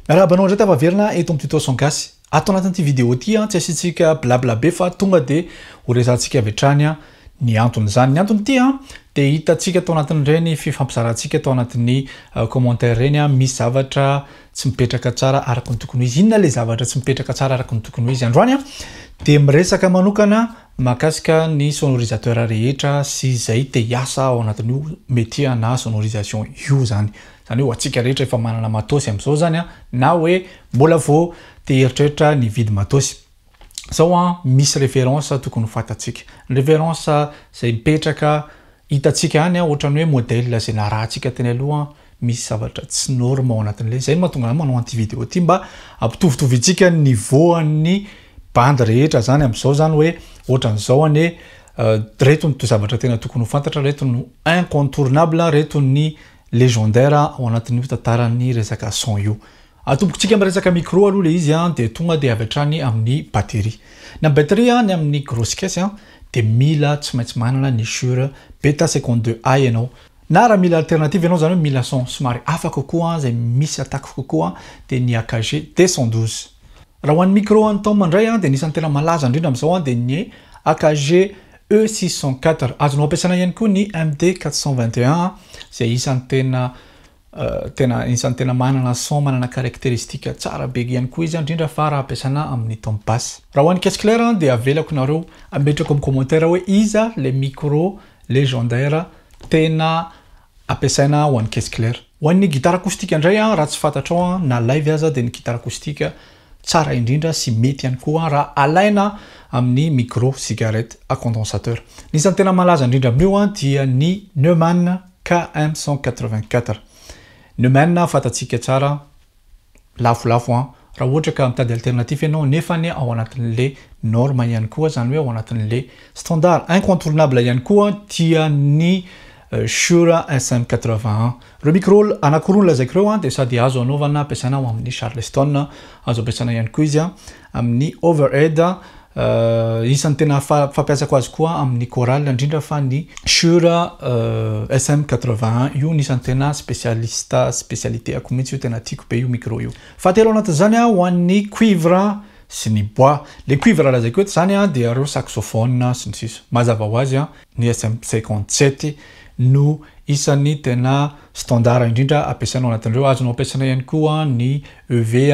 Miarahaba anao indray tafaverina eto amin'ny Tuto Son Gasy. Ato anatin'ity vidéo ity tsy asiantsika blabla be fa tonga dia ho resahantsika avy hatrany ny anton'izany. Ny anton'ity dia hitantsika tao anatin'ireny fifampizarantsika tao anatin'ny commentaire ireny misy zavatra tsy mipetraka tsara araka ny tokony ho izy. Inona ilay zavatra tsy mipetraka tsara araka ny tokony ho izy? Androany dia miresaka manokana mahakasika ny sonorisateur rehetra sy izay te hiasa ao anatin'io métier na sonorisation io zany. Zany hoe ho antsika rehetra efa manana matos amin'izao zany na hoe mbola vao te hieritreritra ny vidy matos. Zao misy référence tokony ho fantatsika. Ny référence izay mipetraka hitantsika any ohatran'ny hoe modèle izay narahantsika teny aloha misy zavatra tsy norme ao anatin'ilay. Izay no mahatonga ahy manao an'ity vidéo ity mba ampitovitovitsika ny niveau an'ny bandy rehetra zany amin'izao zany hoe ohatran'izao anie reto ny zavatra tena tokony ho fantatra, reto no incontournable, reto ny légendaire ao anatin'io tantaran'ny resaka son io. Atombokontsika amin'ny resaka micro aloha le izy dia tonga dia avy hatrany amin'ny batterie. Ny amin'ny batterie ny amin'ny grosse caisse dia mila tsy maintsy manana ny Shure Beta 52A ianao. Na raha mila alternative ianao zany hoe mila son somary hafa kokoa izay misy attaque kokoa dia ny AKG D112. Raha ho an'ny micro an'ny Tom indray dia anisan'ny tena malaza indrindra amin'izao dia ny AKG E604. Azonao ampiasaina ihany koa ny MD 421 izay isan'ny tena tena isan'ny tena manana son, manana caractéristique tsara be ihany koa izy indrindra fa raha ampiasaina amin'ny tom basse. Raha ho an'ny caisse claire dia avelako nareo ametrako amin'ny commentaire hoe iza le micro légendaire tena ampiasaina ho an'ny caisse claire. Ho an'ny guitare acoustique indray raha tsy fantatrao na live aza dia ny guitare acoustique tsara indrindra sy mety ihany koa raha alaina amin'ny micro cigarette à condensateur. Ny isan'ny tena malaza indrindra amin'io dia ny Neumann KM 184. Neumann fantatsika tsara lafolafo raha ohatra ka mitady alternative ianao nefa ny ao anatin'le norme ihany koa zany hoe ao anatin'le standard incontournable ihany koa dia ny Shure SM81. Reo micro anankiroa no lazaiko ireo dia sady azo anaovana ampiasaina ao amin'ny Charleston, azo ampiasaina ihany koa izy amin'ny overhead. Isan'ny tena fampiasako azy koa amin'ny chorale indrindra fa ny Shure SM81 io ny isan'ny tena spécialiste spécialité ako mihitsy io, tena tiako be io micro io. Fahatelo anatin'izany ho an'ny cuivre sy ny bois. Le cuivre lazaiko eto zany dia reo saxophone sy ny sisa. Mazava ho azy ny SM57 no isan'ny tena standard indrindra ampiasaina ao anatin'ireo. Azonao ampiasaina ihany koa ny EV,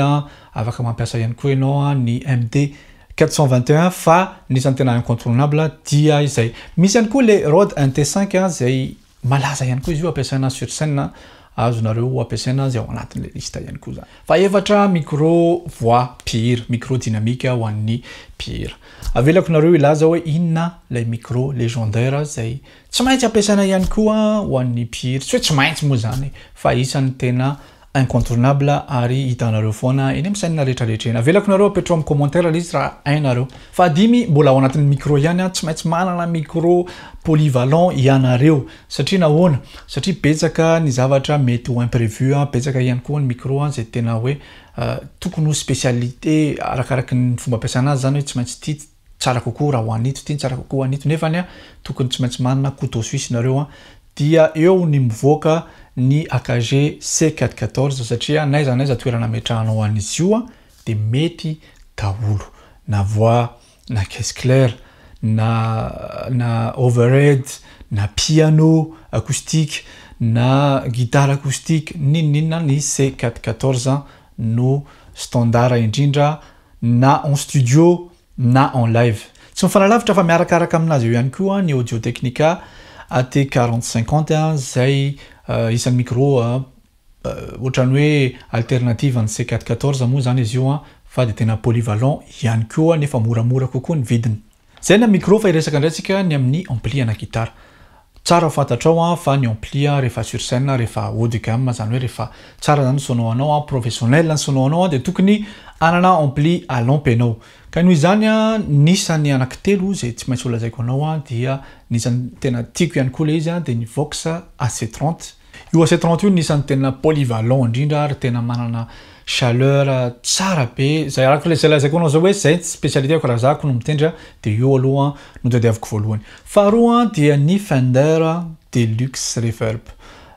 afaka mampiasa ihany koa ianao ny MD 421 fa ny isan'ny tena incontournable dia izay. Misy ihany koa le Rode NT5 izay malaza ihany koa izy io ampiasaina sur scène, azonareo ampiasaina izay ao anatin'le liste ihany koa zany. Fa efatra micro voix mpihira, micro dynamique ho an'ny mpihira. Avelako nareo hilaza hoe inona lay micro légendaire izay tsy maintsy ampiasaina ihany koa ho an'ny mpihira. Tsy hoe tsy maintsy moa zany fa isan'ny tena incontournable ary hitanareo foana eny amin'ny scène rehetrarehetra eny. Avelako nareo apetrao amin'ny commentaire ilay izy raha hainareo. Fahadimy mbola ao anatin'ny micro ihany, tsy maintsy manana micro polyvalent ianareo. Satria nahoana? Satria betsaka ny zavatra mety ho imprévu, betsaka ihany koa ny micro izay tena hoe tokony ho spécialité arakaraky ny fomba ampiasana azy zany hoe tsy maintsy ty tsara kokoa raha ho an'ito, ty tsara kokoa ho an'ito nefany tokony tsy maintsy manana couteau suisse nareo dia eo ny mivoaka ny AKG C414 satria n'aiza n'aiza toerana ametrahanao an'izy io dia mety daholo na voix na caisse claire na overhead na piano acoustique na guitare acoustique n'inon'inona ny C414 no standard indrindra na en studio na en live. Tsy mifanalavitra fa miarakaraka aminazy eo ihany koa ny Audio Technica AT4050 izay isan'ny micro ohatran'ny hoe alternative ny C414 moa zany izy io fa dia tena polyvalent ihany koa nefa moramora kokoa ny vidiny. Zay ny micro fa hiresaka indray tsika ny amin'ny ampli ana guitare. Tsara fantatrao fa ny ampli rehefa sur scène rehefa haut de gamme zany hoe rehefa tsara zany sonao anao professionnel ny sonao anao dia tokony hanana ampli à lampe ianao. Ka noho izany nisany anankitelo izay tsy maintsy ho lazaiko anao dia nisany tena tiako ihany koa le izy dia ny Vox AC30. Io AC30 io nisany tena polyvalent indrindra ary tena manana chaleur tsara be. Zay araka le zay lazaiko anao zao hoe zay spécialité ako raha zako no mitendry dia io aloha no tadiaviko voalohany. Faharoa dia ny Fender Deluxe Reverb.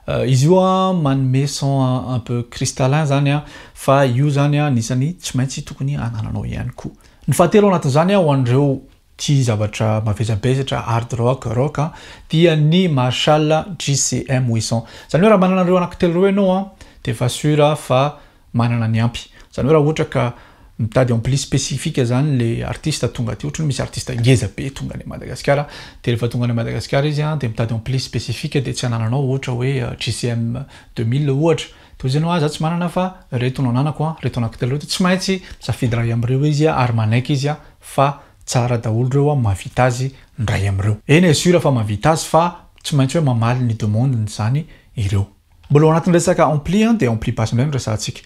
Izy io a manome son un peu cristallin zany a, fa io zany a anisany tsy maintsy tokony anananao ihany koa. Ny fahatelo anatin'izany a, ho an'ireo tia zavatra mavesabesatra, hard rock, rock a, dia ny Marshall JCM 800. Zany hoe raha manana an'ireo anankitelo ireo ianao a, de efa sûr fa manana ny ampy. Zany hoe raha ohatra ka mitady ampli spécifique zany le artiste tonga aty, ohatra hoe misy artiste ngeza be tonga any Madagasikara, de rehefa tonga any Madagasikara izy a, de mitady ampli spécifique, de tsy anananao ohatra hoe JCM 2000 ohatra, de hoy izy anao: "Ah, za tsy manana fa reto no ananako a, reto anankitelo reto." Tsy maintsy misafidy ray am'ireo izy a, ary manaiky izy a fa tsara daholo reo a, mahavita azy ndray am'ireo. Eny e, sûr fa mahavita azy, fa tsy maintsy hoe mamaly ny demande zany ireo. Mbola ao anatin'ny resaka ampli a, de ampli basse indray no resahantsika.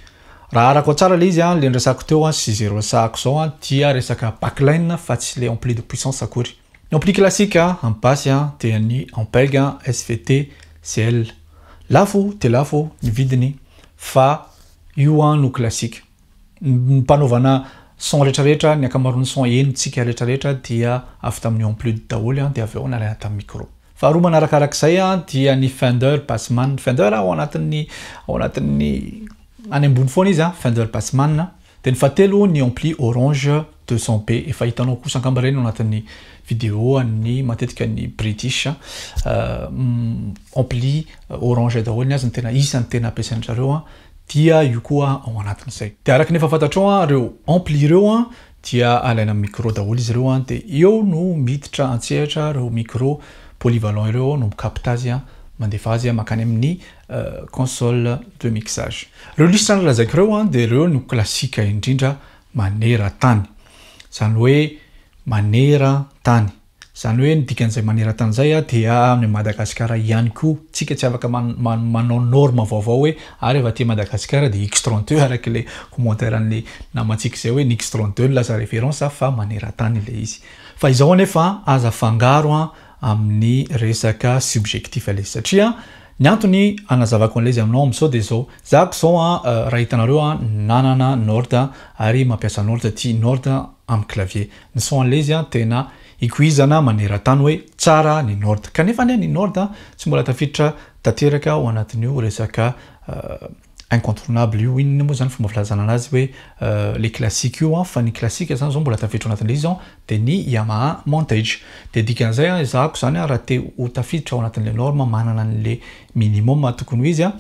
Raha arako tsara le izy a, le nresako teo a sy zay resahako zao a, dia resaka backline fa tsy le ampli de puissance akory. Ny ampli classique a amin'ny basse a, dia ny Ampeg SVT CL. Lafo de lafo ny vidiny, fa io a no classique mpanaovana son rehetrarehetra. Ny ankamaroan'ny son henontsika rehetrarehetra dia avy tamin'ny ampli daholo a, de avy eo nalaina tamin'ny micro. Faharoa manarakarak'izay a, dia ny Fender Bassman. Fender ao anatin'ny any ambony foana izy a, Fender Bassman. De ny fahatelo, ny ampli Orange 200B, efa hitanao kosa angamba reny ao anatin'ny vidéo ny matetika ny British. Ampli Orange daholo ny azy, ny tena isany tena ampiasain-drareo a, dia io koa ao anatin'izay. De araka ny efa fantatrao a, reo ampli ireo a dia alaina micro daholo izy ireo a, de eo no miditra antsehatra reo micro polyvalent ireo, no micapte azy a, mandefa azy a makany amin'ny console de mixage. Reo lisitra ny lazaiko reo a, de reo no classique indrindra maneran-tany. Zany hoe maneran-tany zany, hoe ny dikan'izay maneran-tany zay a, dia amin'ny Madagasikara ihany koa tsika tsy afaka manao norme vaovao hoe ary efa aty Madagasikara de X32, araky le commentaire an'le namantsika zay hoe ny X32 no lasa référence, fa maneran-tany le izy. Fa izao anefa, aza fangaro a amin'ny resaka subjectif le izy, satria ny antony anazavako an'le izy aminao am'zao de zao: zako zao a, raha hitanareo a, nanana Nord ary mampiasa Nord ty, Nord amin'ny clavier, ny son an'le izy a tena ikoizana maneran-tany hoe tsara ny Nord, kanefa ny Nord tsy mbola tafiditra tanteraka ao anatin'io resaka incontournable io. Inona moa zany fomba filazana anazy hoe le classique io a? Fa ny classique zany zao mbola tafiditra ao anatin'le izy ao, de ny Yamaha Montage. De dikan'izay a, zako zany a, raha te ho tafiditra ao anatin'le norme, manana an'le minimum tokony ho izy a,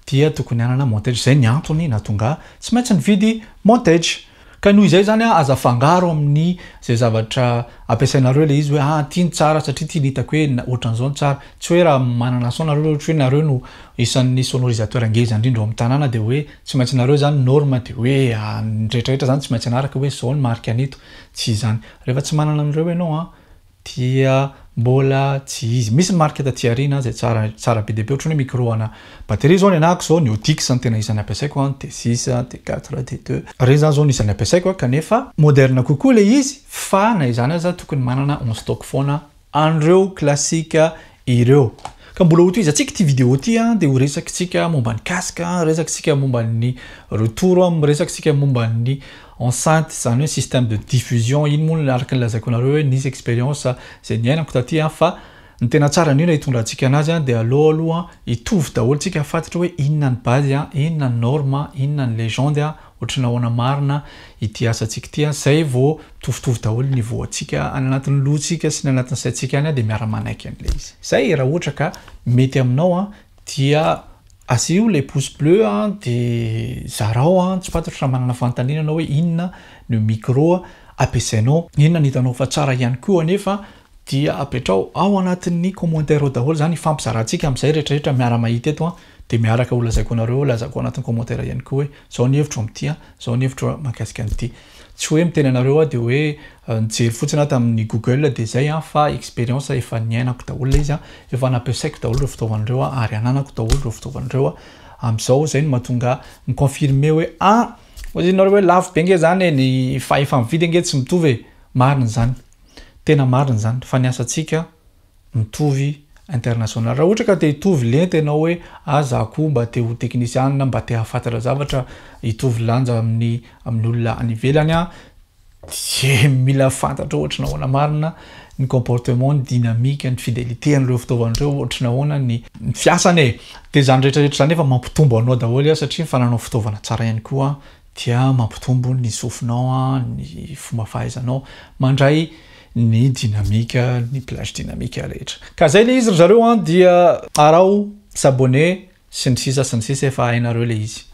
dia tokony hanana Montage. Zay ny antony natonga tsy maintsy nividy Montage. Ka noho izay zany a, aza fangaro amin'ny zay zavatra ampiasainareo le izy hoe ah, ty ny tsara satria ty ny hitako hoe ohatran'izao ny tsara. Tsy hoe raha manana son nareo, ohatra hoe nareo no isan'ny sonorisateur ngeza indrindra ao amin'ny tanàna, de hoe tsy maintsy nareo zany norme, de hoe ny rehetrarehetra zany tsy maintsy anaraka hoe zao ny marque anito. Tsy zany. Rehefa tsy manana an'ireo ianao a, dia mbola tsy izy. Misy ny marque taty aoriana zay tsara tsara be dia be, ohatra hoe micro ana batterie zao ny anahako zao, ny Audix ny tena isan'ny ampiasaiko a, T6, T4, T2 reny zany zao ny isan'ny ampiasaiko a, kanefa moderne kokoa le izy. Fa na izany aza, tokony manana en stock foana an'ireo classique ireo. Ka mbola ho tohizantsika ty vidéo ty a, de ho resakitsika momba ny casque, resakitsika momba ny retour, miresakitsika momba ny enceinte, zany hoe système de diffusion. Iny moa araka ny lazaiko anareo hoe nisy expérience zay niainako taty a, fa ny tena tsara indrindra hitondrantsika anazy a, de aloha aloha hitovy daholo tsika, fantatra hoe inona ny base a, inona ny norme, inona ny légende a, ohatry ny ahoana marina ity asantsika ty a. Zay vao mitovitovy daholo niveau antsika any anatin'ny lohantsika sy ny anatin'ny saintsika any a, de miara-manaiky an'le izy zay. Raha ohatra ka mety aminao a, dia asio le pouce bleu a, de zarao a. Tsy fantatro raha manana fanontaniana anao hoe inona ny micro ampiasainao, inona ny hitanao fa tsara ihany koa anefa, dia apetrao ao anatin'ny commentaire ao daholo zany, ifampizarantsika am'izay rehetrarehetra miara-mahita eto a, de miaraka ho lazaiko anareo, lazako anatin'ny commentaire ihany koa hoe zao ny hevitro am'ty a, zao ny hevitro mahakasika an'ity. Tsy hoe miteny anareo a, de hoe nijery fotsiny aho tamin'ny Google de zay a, fa expérience efa niainako daholo le izy a, efa nampiasaiko daholo reo fitaovan'ireo a, ary ananako daholo reo fitaovan'ireo a am'izao. Zay no mahatonga miconfirme hoe ah, ozy nareo hoe lafo be nge zany e, ny fa efa mividy nge tsy mitovy e. Marina zany, tena marina zany, fa ny asantsika mitovy international. Raha ohatra ka te hitovy lenta ianao hoe ah, za koa mba te ho technicien, mba te hahafantatra zavatra, hitovy lanja amin'ny olona any ivelany a, de mila fantatra ohatra nahoana marina ny comportement, ny dynamique, ny fidélité an'ireo fitaovana ireo, ohatry ny ahoana ny fiasany e. Dia izany rehetra rehetra izany efa mampitombo anao daholo a, satria ny fananao fitaovana tsara ihany koa dia mampitombo ny sofinao, ny fomba fahaizanao mandray ny dynamique, ny plage dynamique rehetra. Ka zay le izy ry zareo a, dia araho, s'abonner sy ny sisa sy ny sisa, efa hainareo le izy.